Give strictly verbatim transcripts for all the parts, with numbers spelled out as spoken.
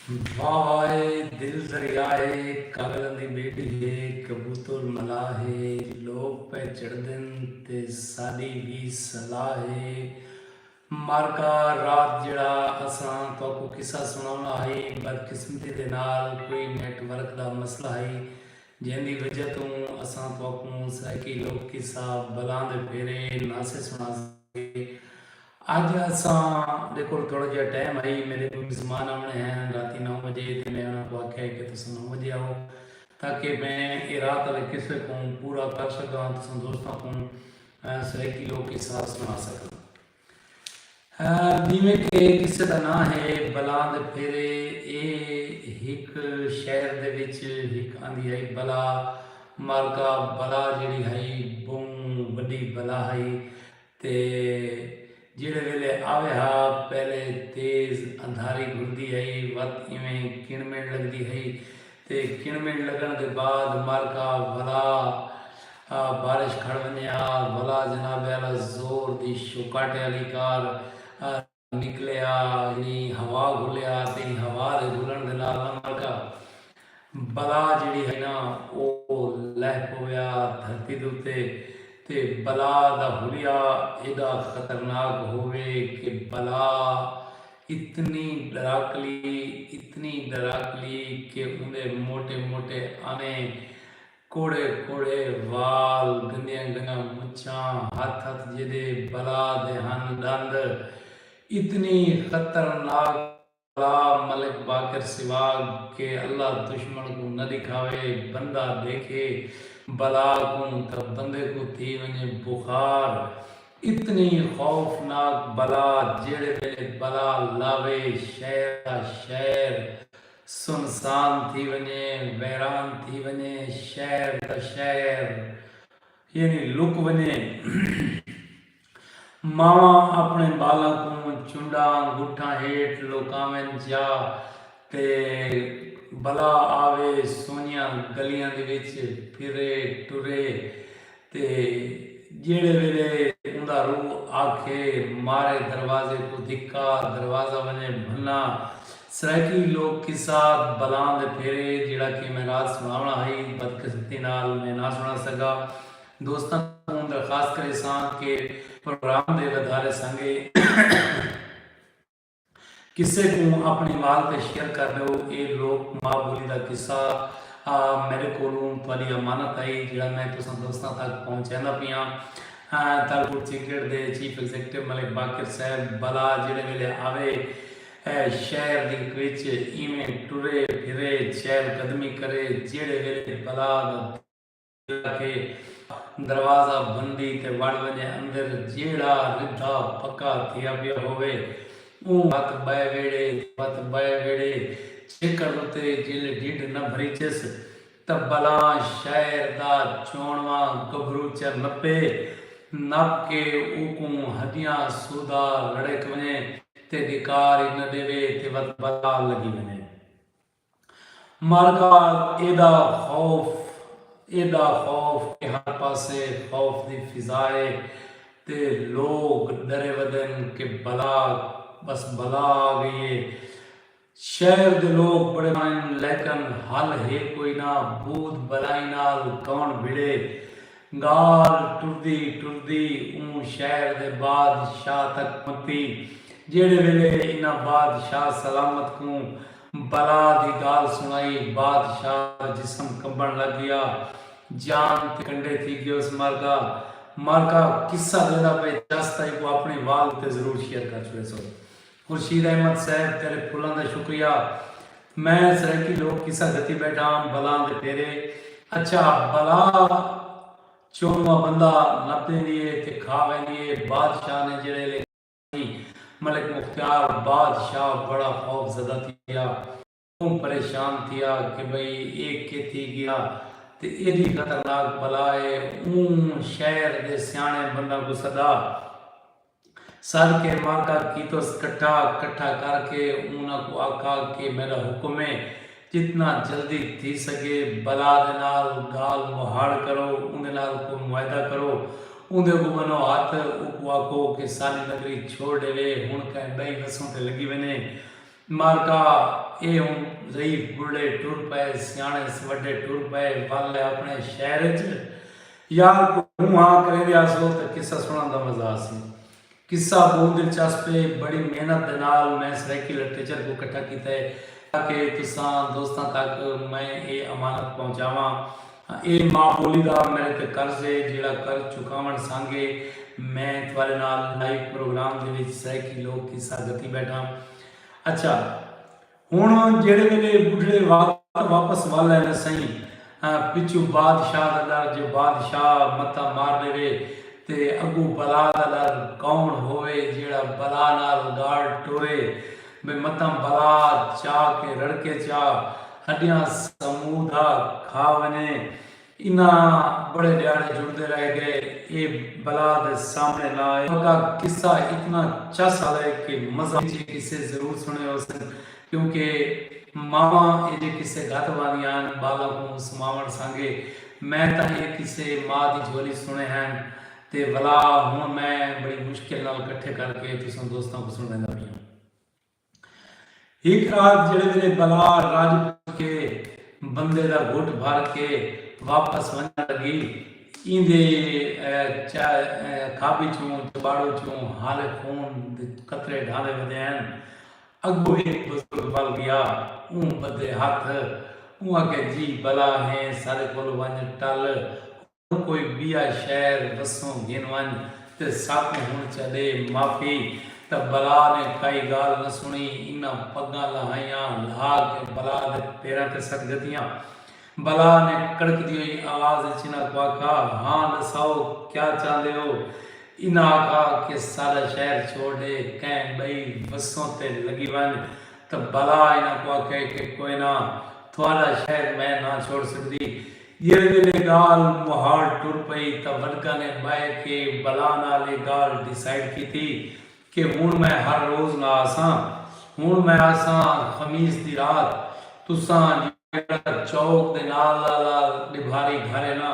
واہ واہ اے دل دریا اے، کاڳلاں دی ٻیڑی اے، کبوتر ملاح اے، لوک پئے چڑھدن تے ساݙی وی صلاح اے۔ مارکا رات جیڑھا اساں تہاکوں قصہ سݨاوݨا ہئی، بدقسمتی دے نال کوئی نیٹ ورک دا مسئلہ ہئی، جیندی وجہ توں اساں تہاکوں سرائیکی لوک قصہ بلاں دے پھیرے نہ سے سݨا سڳے۔ اڄ اساں دے کول تھوڑا جیہا ٹائم ہئی، میݙے کوئی مزمان آوݨے ہن راتی نو وڄے، تے میں انہاں کوں آکھیا ہے کہ تساں نو وڄے آؤ، تاکہ میں اے رات آلے قصے کوں پورا کر سڳاں، تساں دوستاں کوں سرائیکی لوک قصہ سݨا سڳاں۔ جیویں کہ قصے دا ناں ہے بلاں دے پھیرے، اے ہک شہر دے وچ ہک آندی ہئی بلا۔ مارکا بلا جیڑھی ہئی، ٻہوں وݙی بلا ہئی، تے جیڑھے ویلے آوے ہا، پہلے تیز اندھاری گھردی ہئی، وت ایویں کݨ مݨ لڳدی ہئی، تے کݨ مݨ لڳݨ دے بعد مارکا ولا بارش کھڑ ونڄے ہا، ولا جناب اعلی زور دی شوکاٹے آلی کار نکلیا، یعنی ہوا گھلیا، تے ہوا دے گھلݨ دے نال نہ مارکا بلا جیڑھی ہئی نا، او لہہ پویا دھرتی دے اتے۔ تے بلا دا حلیہ ایݙا خطرناک ہووے کہ بلا اتنی ݙراکلی، اتنی ݙراکلی کہ اوندے موٹے موٹے آنے، کوڑے کوڑے وال، گندیاں گندیاں مچھاں، ہتھ ہتھ جیݙے بلا دے ہن ݙند، اتنی خطرناک بلا ملک باقر سواڳ کہ اللہ دشمن کوں نہ ݙکھاوے، بندہ ݙیکھے بلا کوں تاں بندے کوں تھی ونڄے بخار۔ اتنی خوفناک بلا، جیڑھے ویلے بلا لاوے، شہر دا شہر سنسان تھی ونڄے، ویران تھی ونڄے، شہر دا شہر یعنی لک ونڄے۔ ماواں اپݨے ٻالاں کوں چنڈاں گٹھاں ہیٹھ لکاون جا تے بلا آوے سونیاں گلیاں دے وچ پھرے ٹرے تے جیڑھے ویلے اوندا روح آکھے مارے دروازے کوں دھکا، دروازہ ونڄے بھناں۔ سرائیکی لوک قصہ بلاں دے پھیرے جیڑھا کہ میں رات سݨاوݨا ہئی، بدقسمتی نال میں نہ سݨا سڳا۔ دوستاں کوں درخواست کریساں کہ پروگرام دے ودھارے سانگے قصے کوں اپݨی وال تے شیئر کر ݙیو۔ اے لوک ماء ٻولی دا قصہ میݙے کولوں تہاݙی امانت ہئی جیڑھا میں تساں دوستاں تک پہنچیندا پیاں۔ تالپور سیکرٹ دے چیف ایگزیکٹو ملک باقر صاحب بلا جیڑھے ویلے آوے شہر دی وچ ایویں ٹرے پھرے چہل قدمی کرے جیڑھے ویلے بلا دا دل آکھے دروازہ بندی تے وڑ ونڄے اندر جیڑھا ردھا پکا تھیا پیا ہووے اوں وت ٻئے ویڑھے تے وت ٻئے ویڑھے چھیکڑ اتے جیلے ڈھڈھ نہ بھریچس تاں بلاں شہر دا چونڑواں گبھرو چا نپے، نپ کے اوکوں ہڈیاں سودھا رڑک ونجے تے ڈکار ای نہ ڈیوے تے وت بلا لگی ونجے۔ مارکا ایڈا خوف ایڈا خوف کہ ہر پاسے خوف دی فضا اے تے لوگ ڈرے ودن کہ بلا بس بلا آ گئی اے۔ شہر دے لوک بڑے ماݨن لیکن حل ہے کوئی نہ، بھوت بلائیں نال کون بھڑے۔ ڳالھ ٹردی ٹردی اوں شہر دے بادشاہ تک پہنتی جیڑھے ویلے انہاں بادشاہ سلامت کوں بلا دی ڳالھ سݨائی بادشاہ دا جسم کنبݨ لڳ ڳیا جان تے کنڈے تھی ڳیوس مرگا مرگا قصہ ݙیندا پئے چس تاں ایکوں اپݨی وال اتے ضرور شیئر کر چھوڑیسو۔ خورشید احمد صاحب تیرے پھلاں دا شکریہ۔ میں سرائیکی لوک قصہ گھتی بیٹھا ہاں بلاں دے پھیرے۔ اچھا بلا چونواں بندہ نپ دیندی اے تے کھا ویندی اے۔ بادشاہ نے جیڑھے لے ملک مختیار بادشاہ بڑا خوف زدہ تھیا۔ اوں پریشان تھیا کہ بھئی اے کے تھی گیا تے ایڈی خطرناک بلا اے۔ اوں شہر دے سیاݨے بنداں کوں سدا سد کے ماکا کیتوس کٹھا کٹھا کر کے انہاں کوں آکھا کہ میڈا حکم ہے جتنا جلدی تھی سگے بلا دے نال گال مہاڑ کرو اوندے نال کوئی معاہدہ کرو اوندے اگوں بنو ہتھ اوکوں آکھو کہ ساڈی نگری چھوڑ ڈیوے ہن کہیں بئی وسوں تے لگی ونے مارکا، اے ہوں ضعیف بڑھڑے ٹر پئے، سیاݨے سوڈھے ٹر پئے، ول اپݨے شہر اچ۔ یار، کوں ہوں ہاں کریندے ہاسو تاں قصہ سݨݨ دا مزہ آسی۔ قصہ ٻہوں دلچسپ ہے، بڑی محنت دے نال میں سرائیکی لٹریچر کوں کٹھا کیتا ہے تاکہ تساں دوستاں تک میں اے امانت پہنچاواں۔ اے ماں ٻولی دا میݙے تے قرض ہے جیڑھا قرض چکاوݨ سانگے میں تہاݙے نال لائیو پروگرام دے وچ سرائیکی لوک قصہ گھتی ٻیٹھاں۔ اچھا، ہݨ جیڑھے ویلے ٻڈھڑے وات واپس ول آئے نا سئیں، پچھوں بادشاہ دا ݙر جو بادشاہ متاں مار ݙیوے تے اڳوں بلا دا ݙر، کون ہووے جیڑھا بلا نال ڳالھ ٹورے، بھئی متاں بلا چا کے رڑکے چا ہݙیاں سمودھا کھا ونڄے۔ انہاں بڑے ݙیہاڑے جڑدے رہ ڳئے، اے بلا دے سامݨے نہ آئے۔ پکا قصہ اتنا چس آلا ہے کہ مزہ وچ اے قصے ضرور سݨے ہوسن، کیونکہ ماواں ایجھے قصے گھت واندیاں ہن ٻالاں کوں سماوݨ سانگے۔ میں تاں اے قصے ماء دی جھولی سݨے ہن تے ولا ہݨ میں بڑی مشکل نال کٹھے کر کے تساں دوستاں کوں سݨیندا پیاں۔ ہک رات جیڑھے ویلے بلا رڄ کے بندے دا گھٹ بھر کے واپس ونڄݨ لڳی، ایندے کھابی چوں، چٻاڑو چوں ہالے خون دے قطرے ڈھاندے ودے ہن۔ اڳوں ہک بزرگ ول ڳیا، اوں ٻدھے ہتھ، اوں آکھیا جی بلا ہیں ساݙے کولوں ونڄ ٹل، ہݨ کوئی ٻیا شہر وسوں گھن ونڄ تے ساکوں ہݨ چا ݙے معافی۔ تاں بلا نے کائی ڳالھ نہ سݨی، انہاں پڳاں لہائیاں، لہا کے بلا دے پیراں تے سٹ گھتیاں۔ بلا نے کڑکدی ہوئی آواز اچ انہاں کوں آکھا، ہاں ݙساؤ کیا چاہندے ہو؟ انہاں آکھا کہ ساݙا شہر چھوڑ ݙے، کہیں ٻئی وسوں تے لڳی ونڄ۔ تاں بلا انہاں کوں آکھے کہ کوئے نہ، تہاݙا شہر میں نہ چھوڑ سڳدی۔ جیڑھے ویلے ڳالھ مہاڑ ٹر پئی تاں وݙکاں نے ٻہہ کے بلا نال اے ڳالھ ڈیسائیڈ کیتی کہ ہݨ میں ہر روز نہ آساں، ہݨ میں آساں خمیس دی رات۔ تساں جیڑھا چوک دے نال آلا ݙبھاری گھر ہے نا،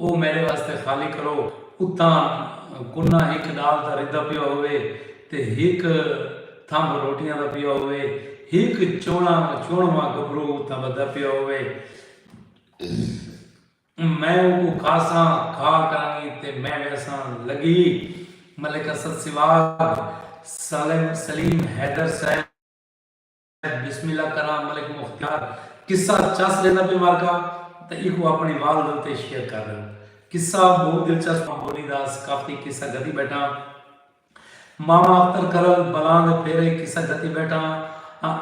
او میݙے واسطے خالی کرو۔ اتھاں کناں ہک ݙال دا ردھا پیا ہووے تے ہک تھمب روٹیاں دا پیا ہووے، ہک چوݨا چوݨواں گبرو اتھاں ٻدھا پیا ہووے۔ میں اوکوں کھاساں، کھا کرانی تے میں ویساں۔ لڳی ملک اسد سواگ، سلیم حیدر صاحب، بسم اللہ کراں ملک مختیار۔ قصہ چس ݙیندا پئے مارکا، تاں ایکوں اپݨی والد اتے شیئر کر ݙیو۔ قصہ ٻہوں دلچسپ، ٻولی دا ثقافتی قصہ گھدی ٻیٹھاں۔ ماما اختر کرل بلاں دے پھیرے قصہ گھدی ٻیٹھاں۔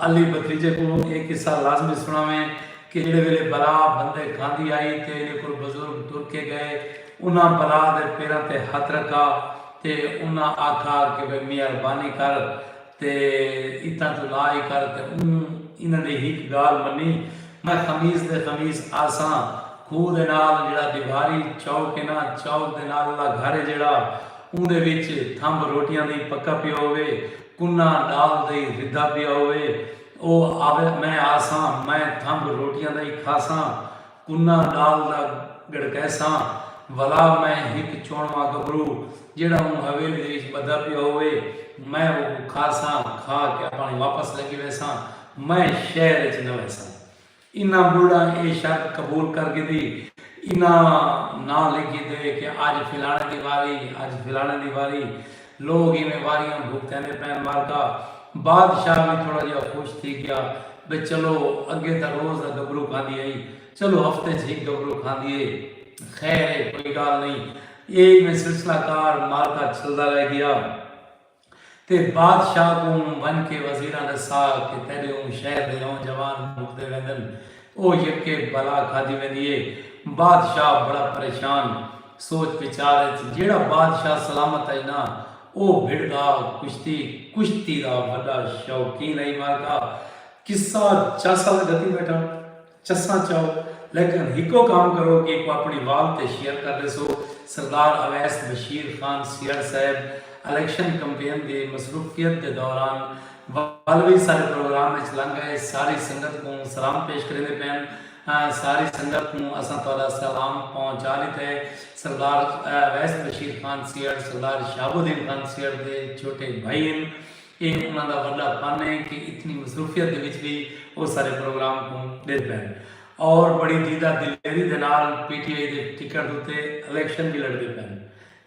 علی بھتریجے کوں اے قصہ لازمی سݨاویں کہ جیڑھے ویلے بلا بندے کھاندی آئی تے ایندے کول بزرگ ٹر کے ڳئے، انہاں بلا دے پیراں تے ہتھ رکھا تے انہاں آکھا کہ بھئی مہربانی کر تے اتھاں توں لا ای کر تے اوں انہاں دی ہک ڳالھ منی۔ میں خمیس دے خمیس آساں، کھوہ دے نال جیڑھا ݙبھاری چوک ہے نا، چوک دے نال آلا گھر ہے جیڑھا، اوندے وچ تھمب روٹیاں دی پکا پیا ہووے، کناں ݙال دی ردھا پیا ہووے۔ او آوے، میں آساں، میں تھمب روٹیاں دا ای کھاساں، کناں ݙال دا ڳڑکیساں۔ ولا میں ہک چوݨواں گبرو جیڑھا اوں حویلی دے وچ ٻدھا پیا ہووے، میں اوکوں کھاساں، کھا کے اپݨے واپس لڳی ویساں، میں شہر اچ نہ ویساں۔ انہاں ٻڈھڑاں اے شرط قبول کر گھدی۔ انہاں ناں لکھ گھدے کہ اڄ فلاݨے دی واری، اڄ فلاݨے دی واری۔ لوک ایویں واریاں بھگتیندے پئن مالکا۔ بادشاہ وی تھوڑا جیہا خوش تھی ڳیا، بھئی چلو اڳے تاں روز دا گبرو کھاندی ہئی، چلو ہفتے اچ ہک گبرو کھاندی ہے، خیر ہے کوئی ڳالھ نئیں۔ اے ایویں سلسلہ کار مالکا چلدا رہ ڳیا۔ تے بادشاہ کوں ونڄ کے وزیراں ݙسا کہ تیݙے اوں شہر دے نوجوان مکدے ویندن، او یکے بلا کھادی ویندی ہے۔ بادشاہ بڑا پریشان، سوچ وچار اچ جیڑھا بادشاہ سلامت ہئی نا، او بھڑ دا کشتی، کشتی دا وݙا شوقین ہئی مالکا۔ قصہ چس آلا گھتی ٻیٹھاں۔ چساں چاؤ، لیکن ہکو کم کرو کہ ایکوں اپݨی وال تے شیئر کر ݙیسو۔ سردار اویس بشیر خان سیہڑ صاحب الیکشن کمپین دی مصروفیت دے دوران ول وی سارے پروگرام اچ لنگ ڳئے۔ ساری سنگت کوں سلام پیش کریندے پئن۔ ساری سنگت کوں اساں تہاݙا سلام پہنچا ݙتے۔ سردار اویس بشیر خان سیہڑ سردار شہاب الدین خان سیہڑ دے چھوٹے بھائی ہن۔ اے انہاں دا وݙا پن ہے کہ اتنی مصروفیت دے وچ وی او سارے پروگرام کوں ݙیندے پئن اور بڑی دیدہ دلیری دے نال پی ٹی آئی دے ٹکٹ اتے الیکشن وی لڑدے پئن۔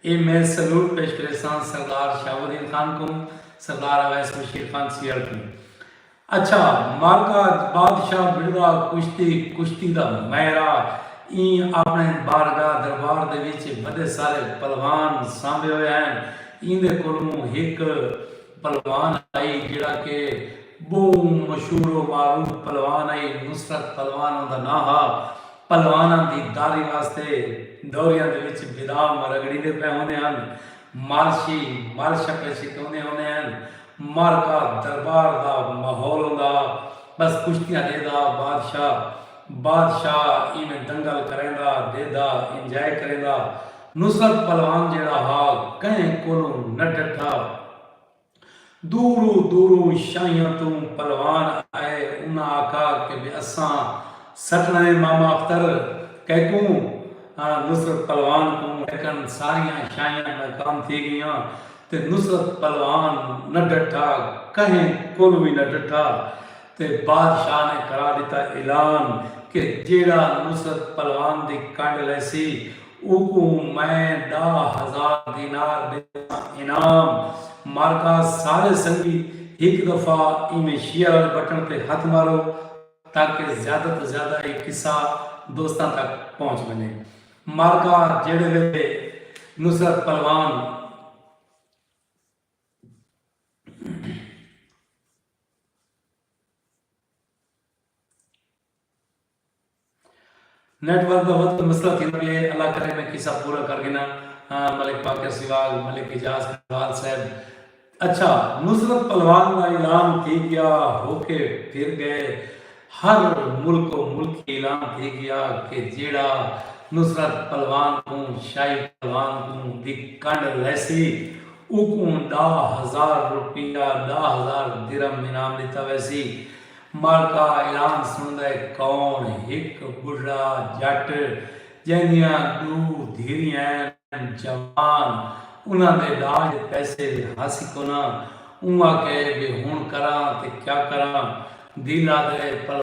اے میں سلوٹ پیش کریساں سردار شہاب الدین خان کوں، سردار اویس بشیر خان سیہڑ کوں۔ اچھا، مارکا بادشاہ بڑدا کشتی، کشتی دا ماہرا، ایں اپݨے بارگاہ دربار دے وچ وݙے سارے پلوان سانبھے ہوئے ہن۔ ایندے کولوں ہک پلوان ہئی جیڑھا کہ ٻہوں مشہور و معروف پلوان ہئی، نصرت پلوان اوندا ناں ہا۔ پلواناں دی داری واسطے دوریاں دے وچ بدام رگڑیندے پئے ہوندے ہن، مارشی مارشاں پئے چھکوندے ہوندے ہن، مارکا دربار دا ماحول ہوندا ہا۔ بس کشتیاں ݙیہدا بادشاہ، بادشاہ ایویں دنگل کریندا ݙیہدا، انجوائے کریندا۔ نصرت پلوان جیڑھا ہا کہیں کولوں نہ ڈٹھا۔ دوروں دوروں شاہیاں توں پلوان آئے۔ انہاں آکھا کہ بے اساں سٹنا ہے ماما اختر کیکوں، نصرت پلوان کوں، لیکن ساریاں شاہیاں ناکام تھی گئیاں تے نصرت پلوان نہ ڈٹھا، کہیں کول وی نہ ڈٹھا۔ تے بادشاہ نے کرا ڈتا اعلان کہ جیڑھا نصرت پلوان دی کنڈ لیسی اوکوں میں ݙاہ ہزار دینار ݙیساں انعام۔ مارکا سارے سنگی ہک دفعہ ایویں شیئر والے بٹن تے ہتھ مارو تاکہ زیادہ توں زیادہ اے قصہ دوستاں تک پہنچ ونڄے۔ مارکا جیڑھے ویلے نصرت پلوان نیٹ ورک دا وت مسئلہ تھیندا پئے، اللہ کرے میں قصہ پورا کر گھناں۔ ہاں، ملک باقر سواگ، ملک اعجاز قبال صاحب۔ اچھا، نصرت پلوان دا اعلان تھی گیا، ہو کے پھر گئے۔ ہر ملک و ملک اعلان تھی گیا کہ جیڑھا نصرت پلوان کوں، شاہی پلوان کوں دی کنڈ لیسی، اوکوں ݙاہ ہزار روپیہ، ݙاہ ہزار درہم انعام ݙتا ویسی۔ مارکا اعلان سݨدا ہے کون؟ ہک ٻڈھڑا جٹ جیندیاں ݙو دھیریاں ہن، جوان، انہاں دے ݙاج دے پیسے ہاسی کوناں۔ اوں آکھے بے ہݨ کراں تے کیا کراں؟ دل آدھے